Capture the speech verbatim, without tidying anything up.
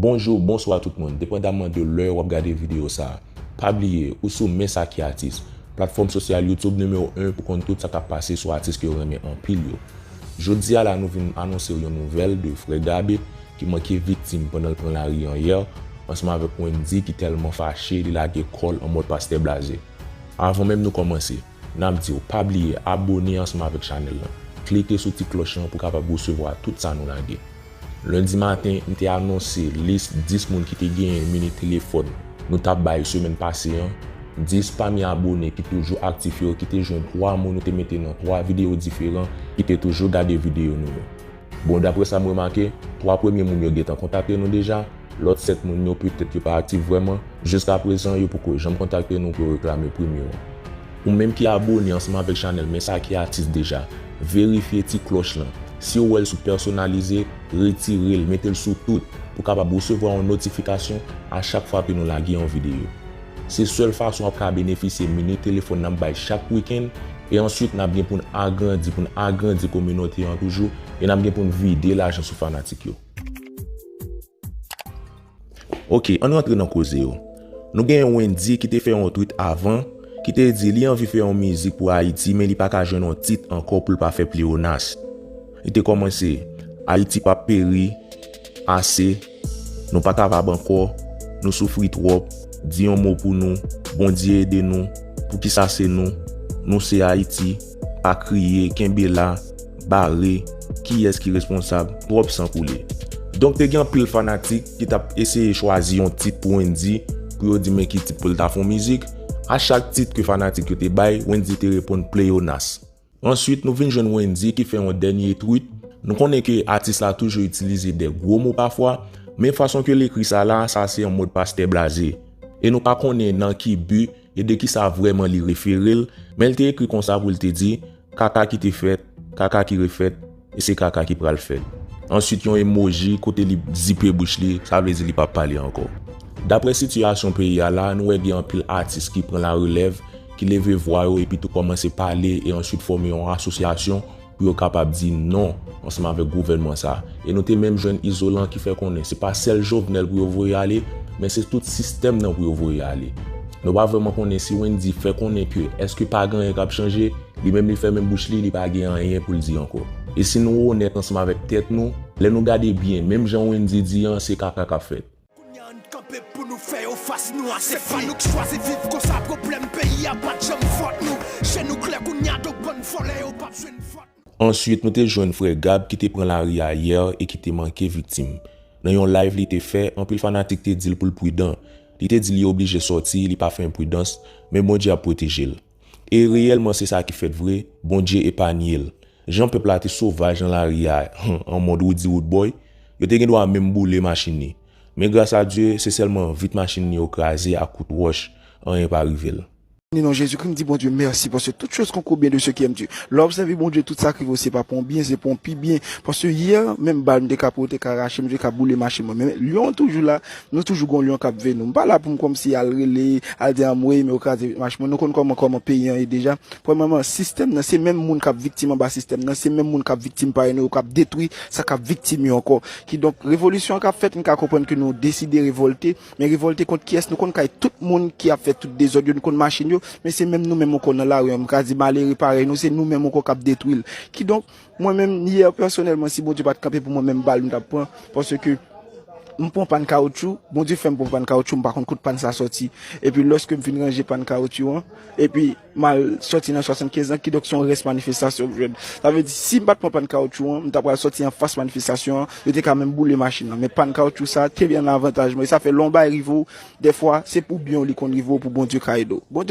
Bonjou, bonswa tout moun, depandamman de lè w ap gade videyo sa a. Pa bliye, ou sou Men Sa Ki Atis, platfòm sosyal YouTube nimewo en pou konn tout sa k ap pase sou atis ke w renmen anpil yo. Jodi a la, nou vin anonse w yon nouvèl de frè Gabe ki manke viktim pandan l pran lari an yè, ansanm avèk Wendy ki tèlman fache, li lage kò l an mòd pastè blaze. Avan menm nou kòmanse, n ap di w pa bliye abòne ansanm avèk chanèl lan. Klike sou ti klòch lan pou w kapab resevwa tout sa nou lage. Lendi maten, m te anonse lis dis moun ki te genyen minit telefòn nou t ap bay semèn pase an. Dis pami abòne ki toujou aktif yo ki te jwenn twa mo nou te mete nan twa videyo diferan ki te toujou gade videyo nou yo. Bon, daprè sa m remake, twa premye moun yo gentan kontakte nou deja, lòt sèt moun yo petèt yo pa aktif vrèman, jiskaprezan yo poko janm kontakte nou pou yo reklame prim yo. Ou menm ki abòne ansanm avèk chanèl Men Sa Ki Atis deja, verifye ti klòch lan. Si w wè l sou pèsonalize, retire l, mete l sou tout, pou w kapab resevwa yon notifikasyon a chak fwa ke nou lage yon videyo. Se sèl fason w ap ka benefisye minit telefòn n ap bay chak wikenn, e answit n ap gen pou n agrandi, pou n agrandi kominote an toujou, e n ap gen pou n vide lajan sou fanatik yo. Ok, ann rantre nan koze yo. Nou genyen Wendy ki te fè yon tweet avan, ki te di li anvi fè yon mizik pou Ayiti, men li pa ka jwenn yon tit ankò pou l pa fè pleyonas. Li te kòmanse, Ayiti p ap peri, ase, nou pa kapab ankò, nou soufri twòp, di yon mo pou nou, Bondye ede nou, poukisa se nou, nou se Ayiti, pa kriye, kenbe la, bare, kiyès ki responsab, twòp san koule. Donk te gen anpil fanatik ki t ap eseye chwazi yon tit pou Wendy, pou yo di men ki tit pou l ta fè yon mizik. A chak tit ke fanatik yo te bay, Wendy te reponn pleyonas. Answit, nou vin jwenn Wendy ki fè yon dènye tweet. Nou konnen ke atis la toujou itilize de gwo mo pafwa, men fason ke l ekri sa la, sa se an mòd pastè blaze. E nou pa konnen nan ki bi e de kisa vrèman li refere l, men l te ekri konsa pou l te di, kaka ki te fèt, kaka ki refèt, e se kaka ki pral fèt. Answit, yon emoji kote li zipe bouch li, sa vle di li p ap pale ankò. Daprè sitiyasyon peyi a la, nou wè gen anpil atis ki pran larelèv, ki leve vwa yo epi tou kòmanse pale e answit fòme yon asosyasyon pou yo kapab di non ansanm avèk gouvènman sa. E nou te menm jwenn Izolan ki fè konnen se pa sèl Jovenel pou yo voye ale, men se tout sistèm nan pou yo voye ale. Nou pa vrèman konnen si Wendy fè konnen ke èske pa gen anyen k ap chanje, li menm li fèmen bouch li, li pa gen anyen pou l di ankò. E si nou onèt ansanm avèk tèt nou, lè nou gade byen, menm jan Wendy di an, se kaka k ap fèt. Kounye a ann kanpe pou nou fè yo fas, nou ase fou. Se pa nou k chwazi viv konsa, pwoblèm peyi a pa t janm fòt nou. Je nou klè kounye a, donk bann vòlè yo p ap jwenn vòt nou. Answit, nou te jwenn frè Gab ki te pran lari a yè e ki te manke viktim. Nan yon live li te fè, anpil fanatik te di l pou l pridan. Li te di li oblije sòti, li pa fè enpridans, men Bondye ap pwoteje l. E reyèlman se sa ki fèt vre, Bondye epanye l. Jan pèp la te sovaj nan lari a, an mòd Roody Roodboy, yo te gen dwa menm boule machin li. Men gras a Dye, se sèlman vit machin li yo kraze ak kout wòch, anyen pa rive l. Ni non Jezikri, m di Bondye mèsi, paske tout chose concourt bien de ceux qui aiment Dieu. Lè w obsève Bondye, tout sa k rive w, se pa pou yon byen, se pou yon pi byen. Paske yè, menm bal m te ka pran, yo te ka rache m, yo te ka boule machin mwen. Men lyon toujou la, nou toujou gon lyon k ap veye nou. M pa la pou m kòmsi al rele, al di anmwey, men yo kraze machin mwen. Nou konn kòman, kòman peyi an ye deja. Premyèman, sistèm nan, se menm moun k ap viktim anba sistèm nan, se menm moun k ap viktim parèy nou yo k ap detwi sa k ap viktim yo ankò. Kidonk, revolisyon an k ap fèt, m ka konprann ke nou deside revòlte, men revòlte kont kiyès? Nou konn kay tout moun ki ap fè tout dezòd yo, nou konn machin yo, men se menm nou menm ankò nan lari an, m ka di malere parèy nou, se nou menm ankò k ap detwi l. Kidonk, mwen menm, yè, pèsonèlman, si Bondye pa t kanpe pou mwen, menm bal m t ap pran, paske m pran pàn kawotchou, Bondye fè m pran pàn kawotchou, m pa konn kot pàn sa sòti. Epi lòske m fin ranje pàn kawotchou an, epi m al sòti nan swasannkenz an, kidonk se yon rès manifestasyon m jwenn. Sa vle di, si m pa t pran pàn kawotchou an, m ta pral sòti anfas manifestasyon an, yo te ka menm boule machin nan. Men pàn kawotchou sa te vin an avantaj mwen. E sa fè lè yon bagay rive w, dèfwa, se pou byen w li konn rive w, pou Bondye ka ede w. Bondye